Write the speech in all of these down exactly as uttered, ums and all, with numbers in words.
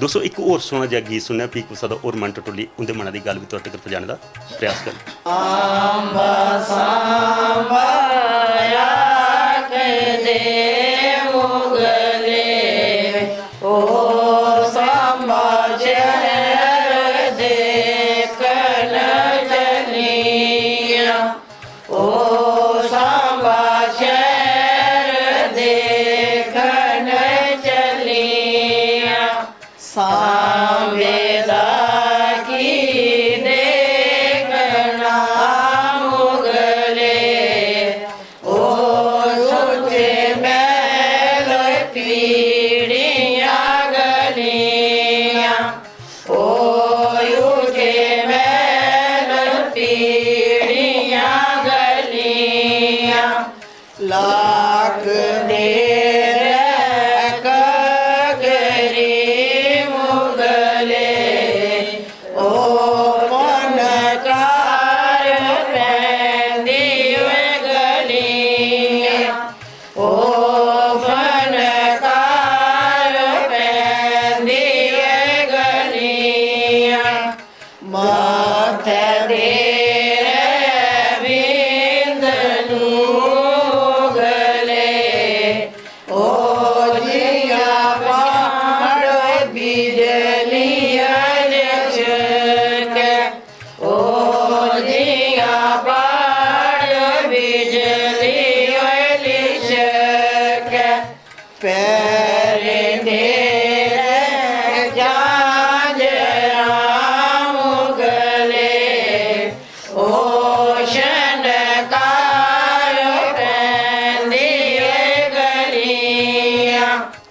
दोस्तों, इक होर सोह्ना जेहा गीत सुनने आं, फ्ही कुसै दा होर मन टटोली उं'दे मनै दी गल्ल बी थुआढ़े तगर पजाने दा प्रयास करने आं।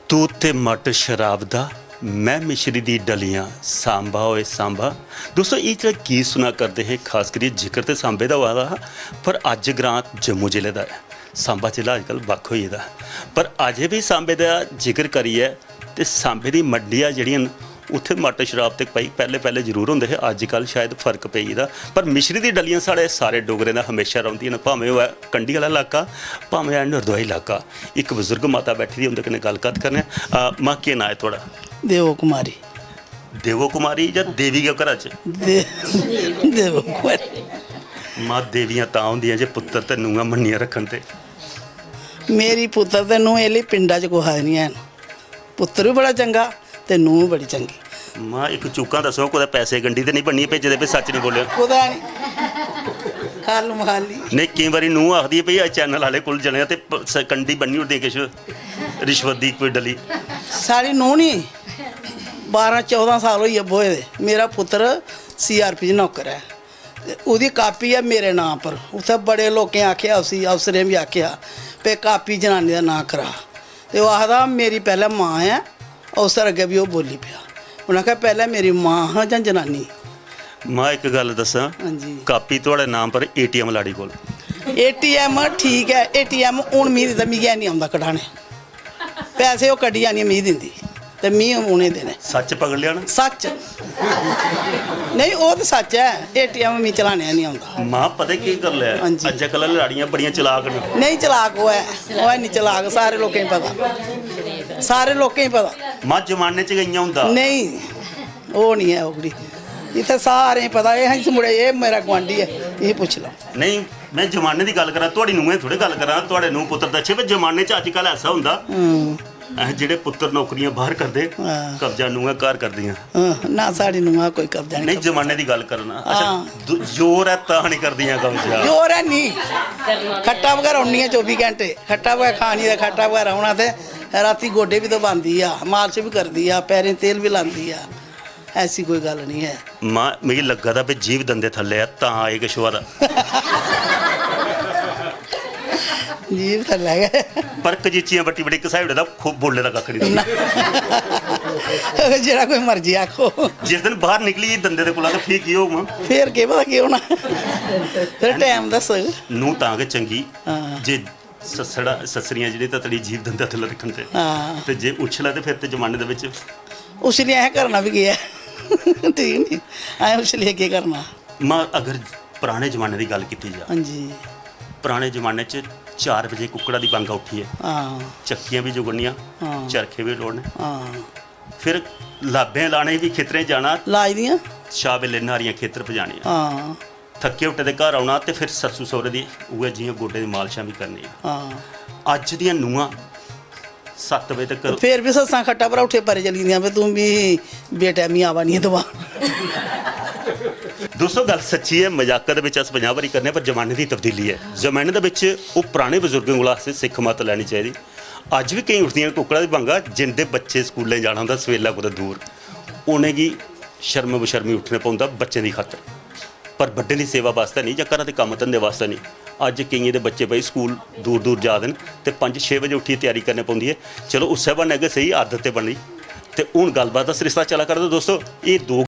तू ते मट शराब दा, मैं मिश्री दी डलियां, सांबा ओए सांबा। दोस्तों, एह् जेह्ड़ा गीत सुना करदे हे, खास करियै जिक्र ते सांबे दा होआ दा हा, पर अज्ज ग्रां जम्मू जिले दा ऐ। सांबा जिला अजकल बक्ख होई गेदा, पर अजें बी सांबे दा जिक्र करियै ते सांबे दी मंडियां जेह्ड़ियां न, उत्थै मट शराब ते भाई पैह्ले पैह्ले जरूर होंदे हे, अज्जकल शायद फर्क पेई गेदा। पर मिश्री दी डलियां साढ़े सारे डोगरें दा हमेशा रौंह्दियां न, भामें होऐ कंढी आह्ला इलाका, भामें होऐ नरदोहा इलाका। इक बजुर्ग माता बैठी दी, उं'दे कन्नै गल्ल कत्थ करने आं। अ, मां, केह् नांऽ ऐ थुआढ़ा? देवो कुमारी। देवो कुमारी जां देवी गै घरा च? दे-, देवो कुमारी। मां, देवियां तां होंदियां जे पुत्तर ते नूंहां मन्नियै रक्खन ते। मेरी पुत्तर ते नूंह् एल्ली पिंडा च कुसै दे निं हैन। पुत्तर बी बड़ा चंगा ते नूंह् बी बड़ी चंगी। मां, इक चूकां दस्सो, कुतै पैसे गंढी ते निं बन्नियै भेजे दे, भाई सच्च निं बोलेओ। कुतै निं, खालू मखाली। नेईं, केईं बारी नूंह् आखदी ऐ, भाई, अस चैनल आह्ले कोल जन्ने आं ते प-, स-, गंढी बन्नी ओड़दे किश रिश्वत दी कोई डली। साढ़ी नूंह् निं, बारां चौदां साल होई गे ब्होए दे। मेरा पुत्तर सीआरपी च नौकर ऐ। ते ओह्दी कापी ऐ मेरे नांऽ पर। उत्थै बड़े लोकें आखेआ उसी, अफसरें बी आखेआ, "भई कापी जनानी दा नांऽ करा।" ते ओह् आखदा, "मेरी पैह्लें मां ऐ।" अफसर अग्गें बी ओह् बोल्ली पेआ। उ'नें आखेआ, "पैह्लें मेरी मां हा जां जनानी?" मां, इक गल्ल दस्सां, हां जी। कापी थुआढ़े नांऽ पर एटीएम लाड़ी कोल। एटीएम ठीक ऐ, एटीएम हून मिगी दित्ता, मिगी है निं औंदा कढाने। पैसे ओह् कड्ढी आनियै मिगी दिंदी ते मी उ'नें देने। सच्च पकड़ लेआ ना? सच्च। नेईं, ओह् ते सच्च ऐ, एटीएम मी चलाने गै निं औंदा। मां, पता केह् गल्ल ऐ? हां जी। अज्जकल लाड़ियां बड़ियां चलाक न। नेईं चलाक ओह् ऐ, ओह् है निं चलाक, सारे लोकें गी पता, सारे लोकें गी पता। मां, जमाने च गै इ'यां होंदा। नेईं, ओह् निं ऐ ओह्कड़ी। इत्थै सारें गी पता, एह् इस मुड़े, एह् मेरा गुआंढी ऐ, इसी पुच्छी लैओ। नेईं, में जमाने दी गल्ल करां, थुआढ़ी नूहें दी थोह्ड़ी गल्ल करां, थुआढ़े नूंह् पुत्तर ते अच्छे, पर जमाने च अज्जकल ऐसा होंदा, हम्म। अस जेह्ड़े पुत्तर नौकरियां बाह्र करदे, हां। कब्जा नूहां घर करदियां। हां, ना, साढ़ी नूहां कोई कब्जा निं नेईं, करदी। जमाने दी गल्ल करना। अच्छा, हां। दु-, जोर ऐ तां निं करदियां कब्जा। जोर ऐ निं। खट्टा बगैर रौह्नियां चौबी घैंटे, खट्टा बगैर खानी ते खट्टा बगैर रौह्ना ते रातीं गोड्डे बी दबांदी आ, मालश बी करदी आ, पैरें तेल बी लांदी आ। ऐसी कोई गल्ल निं ऐ। मां, मिगी लग्गा दा भी जीभ दंदे थल्ले ऐ, तां एह् किश होआ दा। जीभ थल्ले गै। पर कजीचियां बट्टी बट्टी घसाई ओड़े दा, खो-, बोले दा कक्ख निं। ना। जेह्ड़ा कोई मर्जी आखो। जिस दिन बाह्र निकली गेई दंदे दे कोला, ते फ्ही केह् होग, मां? फिर केह् पता केह् होना। फिर टैम दस्सग। नूंह् तां गै चंगी, हां। जे सस्सड़ा, सस्सरियां जेह्ड़ियां ततड़ी जीभ दंदे थल्लै रक्खन ते, हां। ते जे उछलै ते फिर ते जमाने दे बिच। उछलियै असें करना बी केह् ऐ? ठीक नी? असें उछलियै केह् करना? मां, अगर पराने जमाने दी गल्ल कीती जा, हां जी। पराने जमाने च चार बजे कुक्कड़ा दी बांगा उट्ठियै हां। चक्कियां बी जुगड़नियां, हां। चरखे बी लोड़ने। हां। फिर लाबें लाने बी खेतरें जाना। लाज दियां। शाह बेल्ले नारियां खेतर पजानियां। हां। थक्के हुट्टे दे घर औना ते फिर सस्सू सौह्रे दी उ'ऐ जि'यां गोड्डें दी मालशां बी करनियां। हां। अज्ज दियां नूंहां सत्त बजे तक। फिर बी सस्सां खट्टा पर उठे परे चली दियां, "वे तूं बी बेटैमी आवा निं दवा।" दोस्तो, गल्ल सच्ची ऐ, मजाका दे बिच अस पंजाह् बारी करने आं, पर जमाने दी तब्दीली ऐ। जमाने दे बिच ओह् पराने बजुर्गें कोला असें सिक्ख मत लैनी चाहिदी। अज्ज बी केईं उठदियां कुक्कड़ा दी बंगा, जिंदे बच्चे स्कूलें जाना होंदा सवेला कुतै दूर, उ'नेंगी शर्म बशर्मी उट्ठना पौंदा बच्चें दी खातर, पर बड्डें दी सेवा वास्तै नेईं जां घरा दे कम्म धंदे वास्तै नेईं। अज्ज केइयें दे बच्चे भाई स्कूल दूर दूर जा दे न ते पंज छे बजे उट्ठियै त्यारी करनी पौंदी ऐ। चलो, उस्सै ब्हानै गै सेही, आदत ते बनी। ते हून गल्लबात दा सरिस्ता चला करदा। दोस्तो, एह् दो